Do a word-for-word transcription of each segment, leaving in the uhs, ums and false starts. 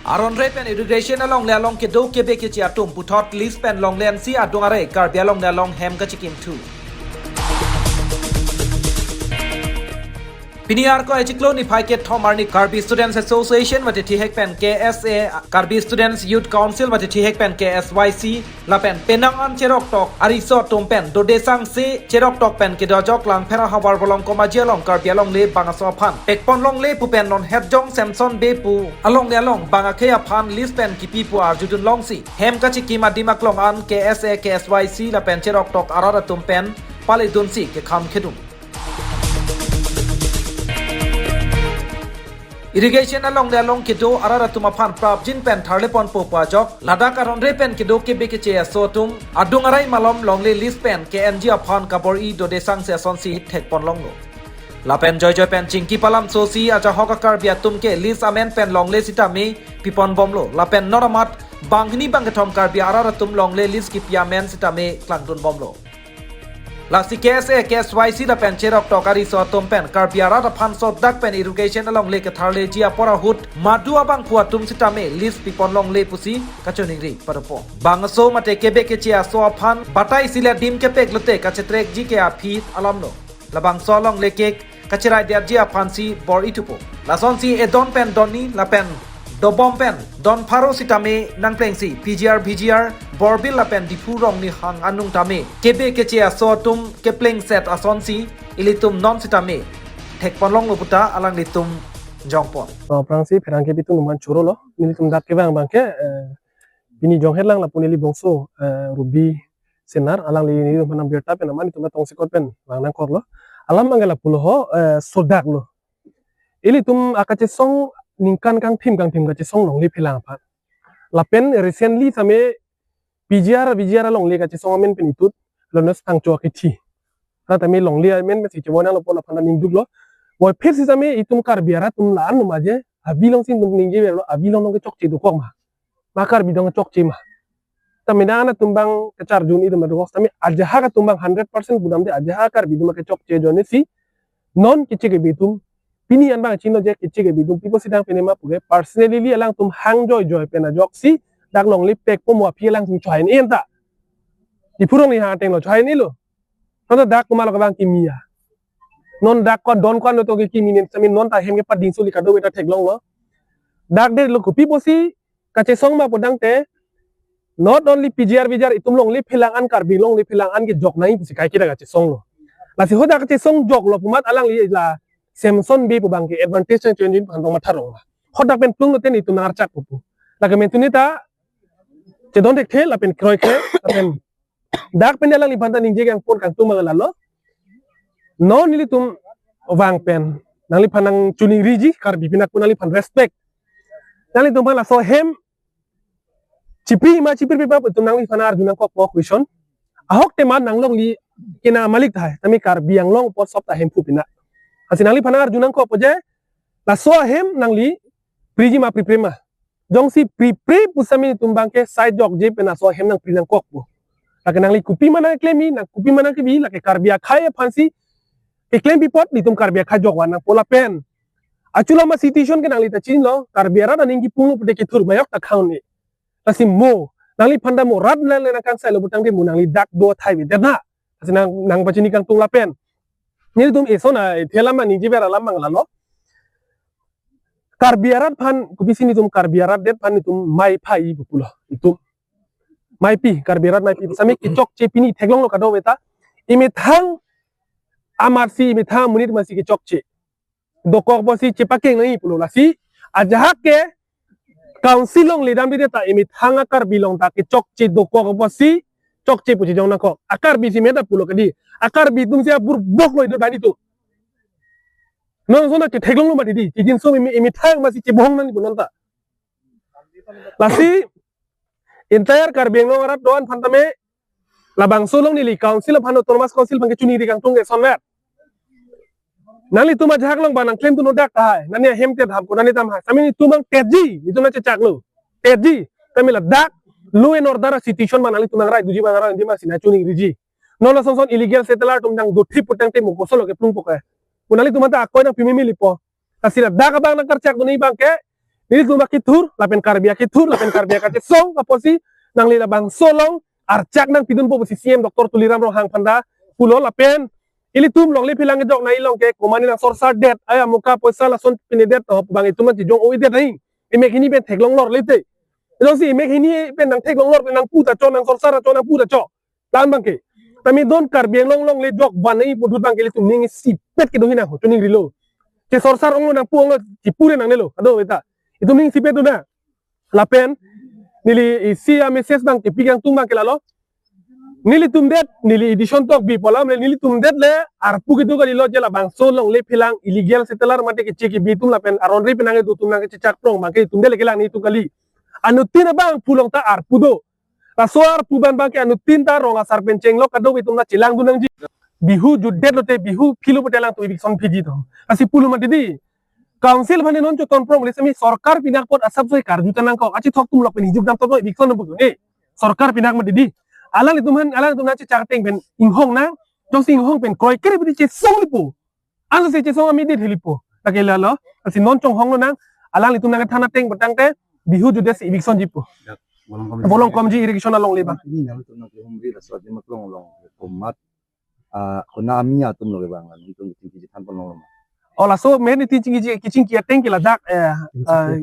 Aron re pen irrigation alongle along kedo kebe keche atum puthot lease pen longle ansi adung arei Karbi alongle along hem kachikim thu. Pini Arkoi achiklo niphai kethom arni Karbi Students Association mate thihek pen K S A, Karbi Students Youth Council mate thihek pen K S Y C, lapen penang an cheroktok ariso atum pen dode sangse cheroktok pen kedo ajok Langpher ahavar Bolongkom Aji along Karbi alongle bang aso aphan pekpon longle pu pen non Hetjong Samson Bey pu alongle along bang akhei aphan lease pen kipi pu arjudun longsi hem kachikim adim aklong an K S A, K S Y C lapen cheroktok arat atum pen paledunsi kekham khedun. Irrigation alongle along kedo arat atum aphan prapjin pen tharleponpo pu ajok, ladak aron re pen kedo kebe keche aso atum adung arei malom longle lease pen K N G aphan kabor-i dode sangse asonsi thekpon longlo. Lapen joijoi pen chingki palamsosi ajahak a-Karbi atum ke lease amen pen longle sitame pipon bomlo. Lapen non amat banghini bangkethom Karbi arat atum longle lease kipi amen sitame klangdun bomlo. Lasi K S A, K S Y C lapen cheroktok ariso atum pen Karbi arat aphan sodak pen irrigation alongle ketharleji apor ahut madu abangphu atum sitame lease pipon longle pusi kachiningri padopo. Bang aso mate kebe keche aso aphan batai sila dim kepek lote kachetrekji ke aphi alamlo. Labangso alongle ke kacherai detji aphansi bor-i thupo. Lasonsi edon pen donni lapen dobom pen don pharo sitame nangplengsi P G R, V G R, Borbil lapen Diphu Rongni hang anung tame kebe keche aso atum keplengset asonsi ilitum non sitame thekpon longlo puta alanglitum jongpon. Aphrangsi pherangke pitung numan chorolo, nelitum dak kevang abangke, eh, pini jonghet lang lapu neli bongso, eh, Ruby Senar, alangli nelitum aphan birta pen amat nelitum tongsekot pen vang nangkoklo. Alam abangke lapulo ho, eh, sodaklo. Ilitum akachesong ningkan kangthim kangthim kachesong longle phelang aphan. Lapen recently tame P G R, V G R alongle kachesong amen pen itut, Lonus Phangcho akethi. Ra tame longle amen pensi chevon nanglo pu aphan ningduklo. Boi phirsi tame itum Karbi arat atum la-an lo ma je, avi alongsi itum ningje verlo, avi along nong kechokche dokok ma. Ma Karbi dong chokche ma. Tame dak anatum abang kacharjun itum adokok tame ajahak atum abang hundred percent pudamde ajahak Karbi atum kechokche ajoinesi non keche kebe atum pini an abang chino je keche kebe atum pi apotsi dang pine ma puke personally alangtum hang joijoi pen ajoksi dak longle pekpo mo aphi alangtum choi ni enta. Diphu Rongni hang atenglo choi ni lo. Non dak komat lo abang kimi ya. Non dak ko don ko ano to ke kimi nen tame non ta hem kepadingso li kadokave ta theklonglo. Dak detlo kopi apotsi kachesong ma pu tangte, not only P G R V G R itum longle phelang an Karbi longle phelang an kejok nangji pusi kaiketa kachesonglo. Lasi hadak kachesong joklo pu amat alangli la Samson Bey pu abangke advantage nangchonji aphan tong matha rong ma. Hadak pen plung lote nelitum nangarchak pu pu. Lake mentune ta chedon thekthe lapen kroikre lapen dak pen alangliphan ta ningje kangpon kangtung abang lalo. Non nelitum vang pen nangliphan nangchiningriji Karbi pinak pu nangliphan respect. Nanglitum aphan laso hem chipri ma chipri pipa pu itum nangliphan arju nangkokpo question. Ahok tema nanglongli kena malik thai tame Karbi Anglong apot sop ta hemphu pina. Lasi nangliphan arju nangkokpo je laso ahem nangli priji ma pripre ma. Jongsi pripre pu tame itum abangke sai jokje pen laso ahem nangpri nangkokpo. Lake nangli kopi ma nangklemji, nang kopi ma nangkebi, lake Karbi akhei aphansi keklem pi apot nelitum Karbi akhei jok van nangpo lapen. Achula ma situation ke nangli ta chinilo, Karbi arat aning kipung lo pute kethur mayok ta khang ni. Lasi mo, nangliphan ta mo rat nangle nangkangsailo pu tangte mo nangli dak do thai ve detna. Lasi nang, nangpachini kangtung lapen. Nelitum eson a, thela ma ningje ver alam abang lalo. Karbi arat aphan, kopisi nelitum Karbi arat det aphan nelitum maipi pu pulo. Itum maipi, Karbi arat maipi. Tame kechokche pini theklonglo kadokave ta. Imethang amarsi, imethang amonit amarsi kechokche dokok apotsi chepakeng nangji pulo lasi. Ajahak ke council along ledam dede ta imethang a-Karbi along ta kechokche dokok apotsi chokche pu chejong nangkok. A-Karbi si meta pulo kedi. A-Karbi atumsi aburbok lo itum bani tu. Non sona chetheklonglo mati di. Chejinso imi, imethang amarsi chebohong nangji pu non ta. Lasi entire Karbi Anglong arat do-an aphan tame labangso along neli council aphan, autonomous council aphan kechiningri kangtung ke sonver. Nanglitum ajahak along abang nangklemdun nodak tahai. Nani ahem te dham ko nani tam hai. Tame nelitum abang tetji, nelitum nangchechaklo. Tetji, tame ladak law and order situation ma nanglitum nangrai duji abang arai di masi nangchiningriji. Non lason son illegal settler atum nangdothip pu tangte mo kosonlo keplung po ke. Mo nanglitum anta akoi nangpimimi lipo. Lasi ladak abang nangkarchakdun abangke Nelitum akethur, lapen Karbi akethur, lapen Karbi akachesong, apotsi nangli labangso along archak nangpidunpo pusi C M Doctor Tuliram Ronghang aphan ta pulo lapen ilitum longle phelang kejok nangji along ke komane nang sorsar det, ai amuka poisa lason pine det to, bang itum an chijong oi det nangji. Imek hini pen theklong lor lete. Jongsi imek hini pen nang theklong lor pen nangpu ta cho, nang sorsar cho, nangpu ta cho. Tan abang ke. Tame don Karbi Anglong longle jok van nangji pu ahut abang ke ilitum ning isipet kedo hinang ho, chuning rilo. Che sorsar onglo nangpu onglo chipure nangnelo. Ado beta. Itum ning isipet do na. Lapen neli isi a-message abang kepi kangtung abang ke lalo. Nelitum det, neli edition tok bi polam le nelitum det le arpu kedo kalilo je labangso longle phelang illegal settler mate keche kebi atum lapen aron ri penang kedo atum nangkechechak prong abang ke itum det le kelang nelitum kali. Anuttin abang pu along ta arpu do. Laso arpu abang abang ke anuttin ta rong asar pen chenglok kadokave atum ta chelangdun nangji. Bihu jutdet lote Bihu philo pute alangtum eviction phiji to. Lasi pulo mati di. Council aphan non choton prong le semi sorkar pinak apot asap soi karju ta nangkok. Achi thok atum lok pen hijuk dam to eviction nang buku ne. Sorkar pinak mati di. Alanglitum aphan, alanglitum nangchechak ateng pen inghong nang. Jongsi inghong pen kroikre pu di chesong lipo. Ansi chesong amidi thelipo. Lake lalo. Lasi non chonghong lonang. Alanglitum nangthan ateng pu tangte Bihu jutdet si eviction jipo. Bolong komji irrigation alongle abang. Ini nangtum nangkehumri laso adim aklong along komat, ah, kona ami atum lo ke abang, nangtum kechingki chethan pon long lo ma? Oh, laso main iti chingki, kechingki ateng ke ladak, eh, ah,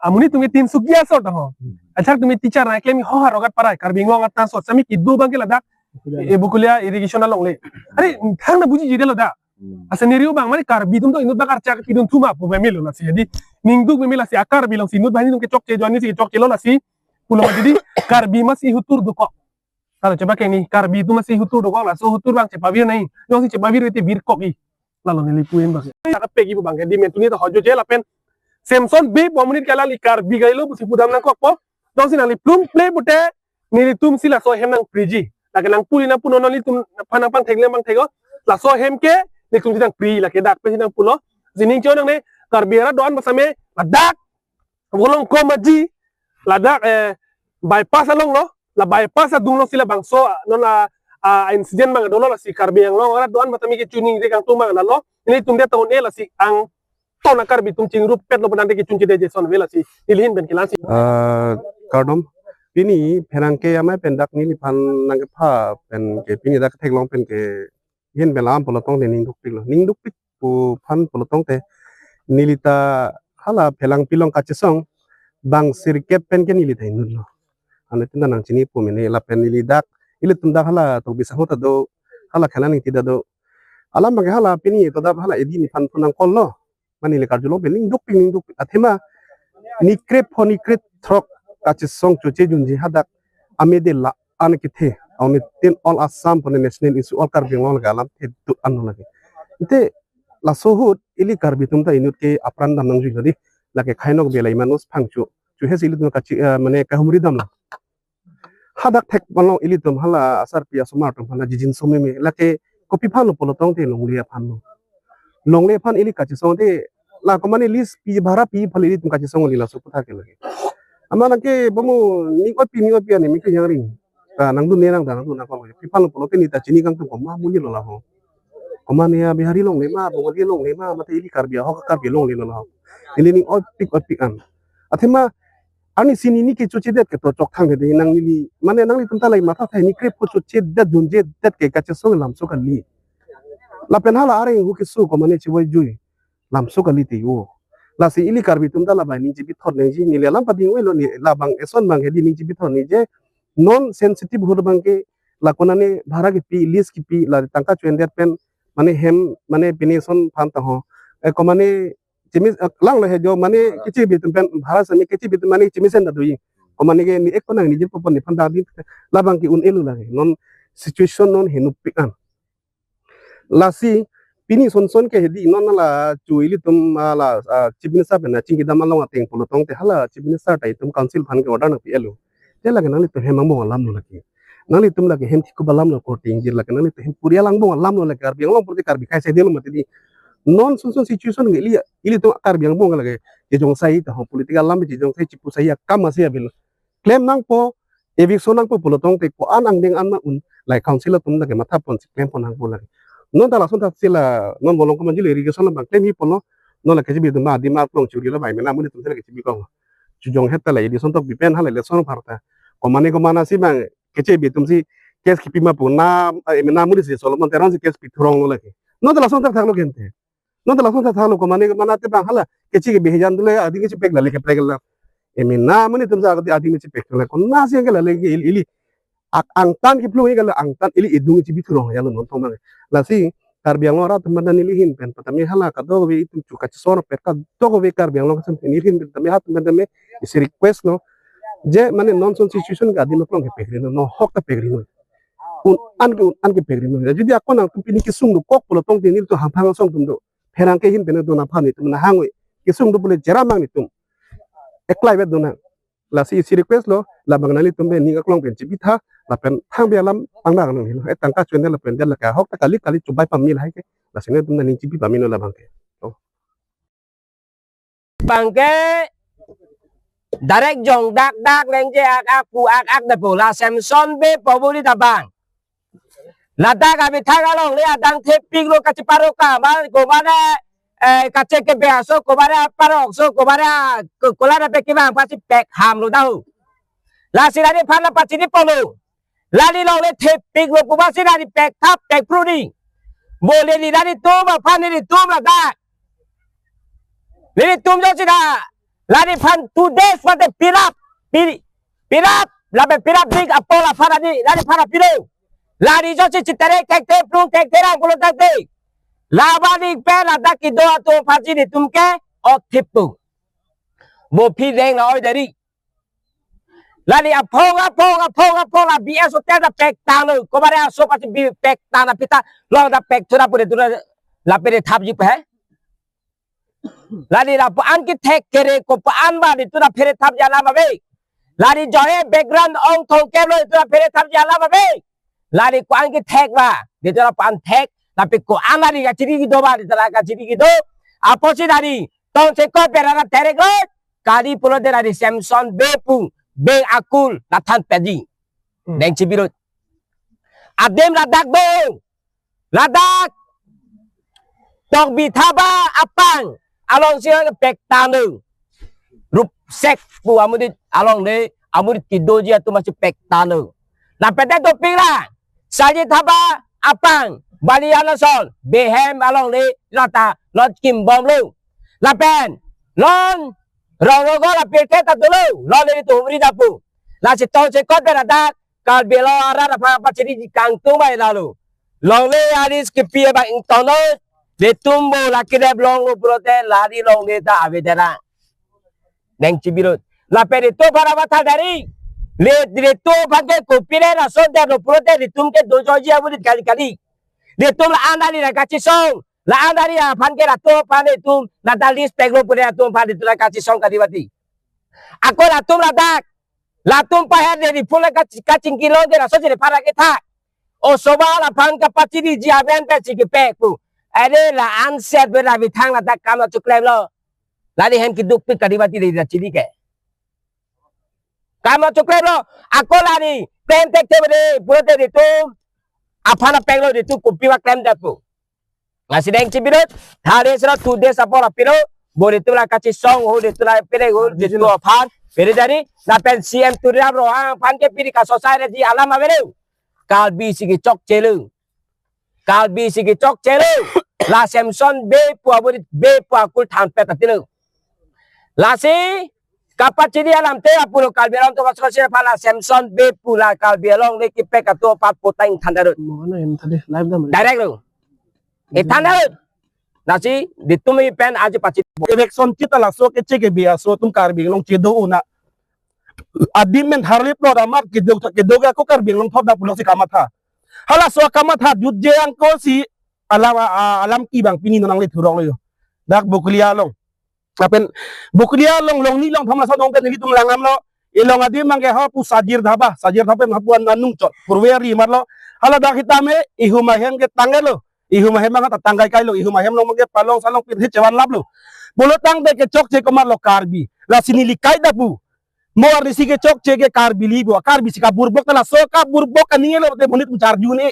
amonit atum ke Tinsukia sort ho. Hmm. Ajahak atum ke teacher nangklem ho Howraghat parai, Karbi Anglong atan sort, sami kedo abang ke ladak, eh, Bokolia irrigation alongle. Are, thang nangpuji jide lo da. Hmm. Asa neri abang mane Karbi atum to inut abang archak pidun thuma pu meme lo lasi. Jadi, ningduk meme lasi a-Karbi alongsi inut abang atum kechokche, joni si kechokche lo lasi. Pulo mati di, Karbi masi hutur dokok. Kalau coba kayak ini, Karbi atum masi hutur dokok, laso hutur abang chepavir nangji. Jongsi chepavir ite virkok i. Lalo neli pu-en abang. Ada pegi abang ke di mentuni to hojo je lapen. Samson Bey amonit ke alangli Karbi kalilo pusi pudam nangkokpo. Jongsi nangli plum ple pute nelitum si laso ahem nangpriji. Lake nangpuli nangpu non nelitum aphan nangpangthek le pangthek o. Laso ahem ke nelitum si nangpri lake dak pen si nangpulo. Sining cho nangne Karbi arat do-an basame ladak Bolong Komaji ladak, eh, bypass along lo. La bypass adung alongsi labangso non la, ah, incident abang dolo lasi Karbi Anglong arat do-an batami kechuningri kangtung abang lalo. Nelitum det ta un-e lasi angton a-Karbi atum chingruppet lo pu tangte kechun chede Jason ave lasi neli ahin pen kelang si. Ah, kardom. Pini pherangke amei pen dak neliphan nangkepha pen ke pini dak theklong pen ke ahin pen lam pulo tangte ningdukpik lo. Ningdukpik pu aphan pulo tangte neli ta hala phelang pilong kachesong bang sirkep pen ke neli ta inut lo. Anuttin ta nangchini pu mene lapen neli dak ilitum dak hala to bisang ta do, hala khana ningti ta do. Alam abang ke hala pini to dak hala edi neliphan phone nangkol lo. Mane neli karjulong pen ningdukpik ningdukpik. Athema nikrepho nikrethrok kachesong choche junji hadak amede la-an kethe. Auni tin all Assam pone national issue all Karbi Anglong lake alam the do-an lo lake. Ite laso ahut ili Karbi atum ta inut ke apran dam nangjui lo di. Lake khainok belai manus phangcho. Chu he si ilitum kachi, eh, mane kahumri dam lo. Hadak thek pon long ilitum hala asarpi asomar atum aphan jijinso meme lake kopi aphan lo pulo tangte longle aphan lo. Longle aphan ili kachesong te la komane lease pi bhara pi aphan ilitum kachesong li laso aphuthak ke lake. Amat nangke bomo ning oi pi ning oi pi ani mi ke yang ring. Ta nangdun ne nang ta nangdun nangkok. Kopi aphan lo pulo te neli ta chini kangtung koma amonit lo la ho. Komane a Bihari longle ma, Bongali longle ma, mate ili Karbi ahok Karbi longle lo la ho. Ili ning oipik oipik an. Athema arnisi neli ke chochedet ke to chokthang de nang neli. Mane nanglitum ta lai matha thai nikrepho chochedet junjedet ke kachesong lamso kali. Lapen hala areng hu keso komane chivoi jui. Lamso kali te yo. Lasi ili Karbi atum ta labai ningje bithot ningje neli alam pading oi lo neli labang eson abang ke di ningje bithot ningje non sensitive ahut abang ke la konane bhara kepi lease kepi la tangka chuendet pen mane hem mane pini eson aphan ta ho. Eh, komane chimi, eh, lang lo he jo mane keche bi atum pen bhara sami keche bi atum mane chimisen ta do-i. Komane ke neli ek konang neli jin popon neliphan ta di labang ke un-e lo lake. Non situation non henupik an. Lasi pini sonson ke hedi non la chu ilitum, ah, la, ah, Chief Minister pen chingki dam along ateng pulo tangte hala Chief Minister ta itum council aphan ke order nangpi-et lo. Te lake nanglitum hem angbong alam lo lake. Nanglitum lake hem thikup alam lo korte ingjir lake nanglitum hem puri alang angbong alam lo lake Karbi Anglong puri Karbi khai sai de lo mati di. Non sonson situation ke ili, ilitum Karbi angbong lake. Jejongsai ta ho political alam jejongsai chipu sai akam asi abil. Klem nangpo, eviction nangpo pulo tangte ko-an angdeng an ma un, lai council atum lake matha ponsi klem pon nangpo lake. Non ta lason ta sila, non Bolong Komaji le irrigation abang klem hi pulo, Non la kechebi atum adim aklong churi lo bai mena amonit atum si la kechebi kong. Chojong het ta la edi sontok bipen hala election apharta. Komane komane si bang kechebi atum si case kipi ma pu na, eh, mena amonit si Solomon Teron si case pi thurong lo lake. Non ta lason thakthak lo kente. Non ta lason thakthak lo komane komane te bang hala kechebi hejan dule adim kechepek la leke pek la. Eh, mena amonit atum si adim kechepek la kona si ke la leke ili ili ak angtan kiplung ikala angtan ili idung ichibi thurong ya lo non thong bang. Lasi Karbi Anglong arat teman dan ili ahin pen patame hala kadokave itum chu kachesor pet kadokave Karbi Anglong kasam ili ahin pen tame hat pen tame isi request lo. Je mane non son situation ka adim aklong kepekri no, no hok ta pekri no. Un an ke un an kepekri no. Ya, jodi akon nangtum pini kesung dokok pulo tong tinil tu hamphang asong atum do. Pherangke ahin pen do na phani tum na hangwe. Kesung do pule jeramang itum. Eklai vet do na. Lasi isi request lo, labang nanglitum pen ning aklong pen chebitha, lapen thang be alam pangdang nang hilo. Eh, tangka chuen lapen dia lake ahok ta kali kali chubai pamil hai ke. Lasi nanglitum ning chebi pamil lo labang ke. Oh. Bang ke direct jong dak dak lengje ak ak pu ak ak dapo la Samson Bey pu amonit abang. Ladak amethang alongle adang thepik lo kacheparo ka mal komane, eh, kachekebe aso komane parok so komane ko-, kola na pekevang pasi pek ham lo dahu. Lasi la nephan la pachini polo. La nelongle thepik lo pu pasi la nepek thap pek pruni. Bo le neli la netum aphan nelitum ladak. Nelitum jo sida. La nephan two days mate pirap. Pi-, pirap. Lapen pirap dik apol aphan ani. La nephan apilo. La ne jo si chiterek thekthe plung thekthe rang pulo thekthe. Labang dik pen ladak kedo atum aphan si netum ke othip tu. Bo phi reng la oi dari. La ne aphong aphong aphong aphong la B S hotel ta pek tanglo. Komane aso pasi bi pek tang na pita. Long ta pek thura pure thura la pere thapji pe. La ne la pa-an kethek kere ko pa-an ba netum la phere thapji alam ave. La ne johe background ong thong kep lo netum la phere thapji alam ave. La ne ko-an kethek ba netum la pa-an thek. Tapi ko-an la ne kachiri kedo ba netum la kachiri kedo. Apotsi la ne tong chekot pen la terek lo. Kali pulote la ne Samson Bey pu beng akul la than pedi. Hmm. Neng chibirut. Adim ladak do. Ladak Tokbi Thaba apang along si pek tanglo. Rupsek pu amonit alongle amonit kedoji atum si pek tanglo. Lapen te dopik la Saji Thaba apang Bali Anason Behem alongle lata lot kimbom lo. Lapen lon Ronglogo la pirthe ta dolo. Lon le tu humri dapu. Lasi tong chekot pen ladak Karbi Anglong arat aphan pachiriji kangtung bai lalo. Longle aris kipi abang ingtono. Netum bo la kedep longlo pulote la ne longle ta ave dera. Neng chibirut. Lapen netum aphan amat thadari. Le, netum aphan ke kopi le lason deplo pulote netum ke dojoji amonit kali kali. Netum la-an dari la kachisong. La-an dari aphan ke latum aphan netum la dalis peglo pune latum aphan netum la kachisong kali mati. Ako latum ladak. Latum paher de di pula kac-, kachingkilong de laso jere para ketha. O soba laphan kapachiriji aven pe chikipek pu. Ere la-an set be la methang ladak kam la choklemlo. La ne hem keduk pik kali mati de la chiri ke. Kam la choklemlo. Ako la ne klem thekthe de pulote netum aphan apenglo netum kopi ma klem det pu. Lasi neng chibirut, thale sera two days apor apilo, bo netum la kachisong ho, netum la pere ho, netum aphan, pere dari, lapen C M Tuliram Ronghang aphan ke pini ka society alam avelo. Karbi si kechokche lo. Karbi si kechokche lo. La Samson Bey pu amonit Bey pu akul than pet atilo. Lasi kapachini alam te apulo Karbi Anglong to masuk sih pala Samson Bey pu la Karbi Anglong le kipek atum aphan potang than darut. Mo ano em tadi live dam. Direct lo. E than darut. Lasi netum pen aja pachini. Election kita laso keche kebi aso atum Karbi Anglong chedo una. Adim men harlip lo damat kedo kedo ako Karbi Anglong thot da pulo si kamatha. Halaso kamatha jutje angko si alam, a-, alam kibang pini non nangle thurok lo yo. Dak Bokolia along. Lapen Bokolia along, Longni along thom laso dong pen nelitum langdamlo. Ilong adim abang ke ho pu Sajir Dhaba, Sajir Dhaba ma pu an anung chot. Purveri marlo. Hala dak hitame ihum ahem ke tanglo. Ihum ahem abang ta tangkai kailo. Ihum ahem along abang ke palong salong pirthe chevan laplo. Pulo tangte kechokche komarlo Karbi. Lasi neli kai dapu. Mo arnisi kechokche ke Karbi li bo. Karbi si kaburbok ta laso kaburbok kaninglo te monit muchar june.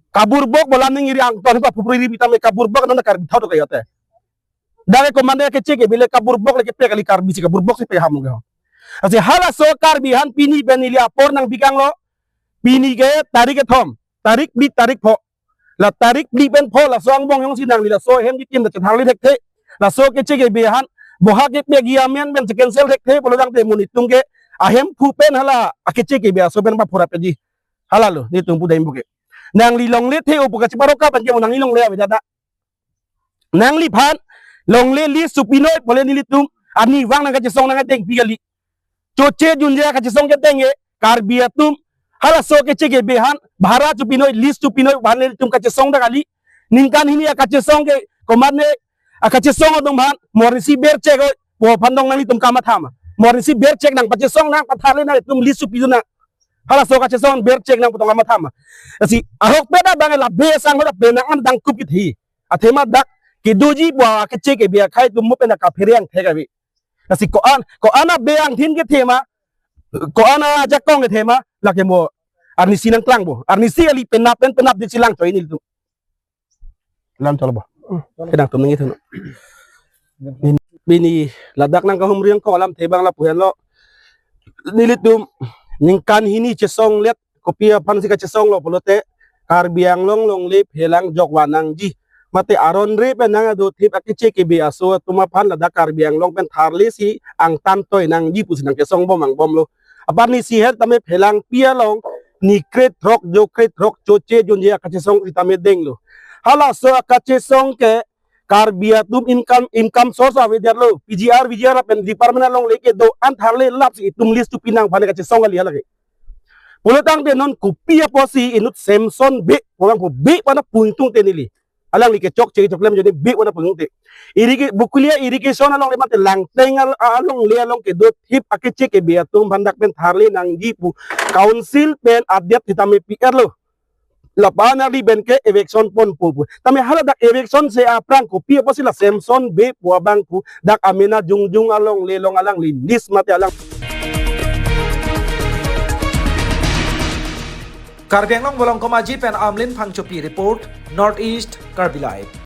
Kaburbok bolam ning iri angton pa pupri ri bitame kaburbok non Karbi thot kayote. Dak ke komat ke Keche Kebe le kaburbok le kepe kali, Karbi si kaburbok si pe ham lo ke ho. Lasi halaso Karbi aphan pini pen neli apor nangpi kanglo. Pini ke tarik kethom, tarik phli, tarik pho. La tarik phli pen pho laso angbong jongsi nangli laso ahem kekim ta chetharli thekthe. Laso Keche Kebe aphan boha kepegi amen pen che-cancel thekthe pulo tangte mo nelitum ke ahemphu pen hala a Keche Kebe aso pen paphura peji. Hala lo nelitum pu dam pu ke. Nangli longle the-o pu kacheparokap an ke mo nangli longle avedet. Nangliphan longle list chopinoi pule nelitum arnivang nangkachesong nangdengpi kali. Choche junje kachesong kedeng e, Karbi atum halaso Keche Kebe aphan bhara chopinoi, list chopinoi aphan nelitum kachesong ta kali. Ningkan hini akachesong ke komat ne akachesong atum aphan mo arnisi berchek oi pu aphan dong nanglitum kamatha ma? Mo arnisi berchek nang pachesong nang patharli nangtum list chopidun nang. Halaso kachesong berchek nang pu tong kamatha ma? Lasi ahokpet abang la be sang hoda penang an dangkup kithi. Athema dak kedoji pu a Keche Kebe akhei atum mo pen kaphereng thek ave. Lasi ko-an, ko-an abe angthin kethe ma, ko-an ajakong kethe ma, lake mo arnisi nangklang bo. Arnisi kali, penap pen penap diksi lang choi nelitum. Lam cholo bo. Kedang tum nangji thuno. Pini ladak nangkahumri angkong alamthe abang lapu henlo. Nelitum ningkan hini chesonglet, kopi aphansi kachesonglo pulote Karbi Anglong longle phelang jokva nangji. Mate aron re pen nangdo thip a Keche Kebe aso atum aphan ladak Karbi Anglong pen tharlesi angtan toi nangji pusi nangkesongbom angbomlo. Apar nisi het tame phelangpi along ni krethrok jo krethrok choche junje akachesong sitame denglo. Halaso akachesong ke Karbi atum income, income source avedetlo. P G R, V G R pen department alongle kedo-an tharle lapsi itum list chopi nang aphan kachesong kali halake. Pulo tangte non kopi apotsi inut Samson Bey pu abang pu, Bey pu ana pu ingtungte neli. Alangli ke chokche choklem jodi Bey pu ana pu ingtungte. Irriga-, Bokolia irrigation alongle mate Langteng al-, alongle along kedo thip a Keche Kebe atum aphan dak pen tharle nangji pu council pen adet sitame pi-etlo. Lapu an arni pen ke eviction ponpo pu. Tame hala dak eviction se aphrang kopi apotsi la Samson Bey pu abang pu dak amena jongjong alongle along alangli list mate alang. Karbi Anglong Volongkom Aji pen Amlin Phangchopi report, North East Karbi Live.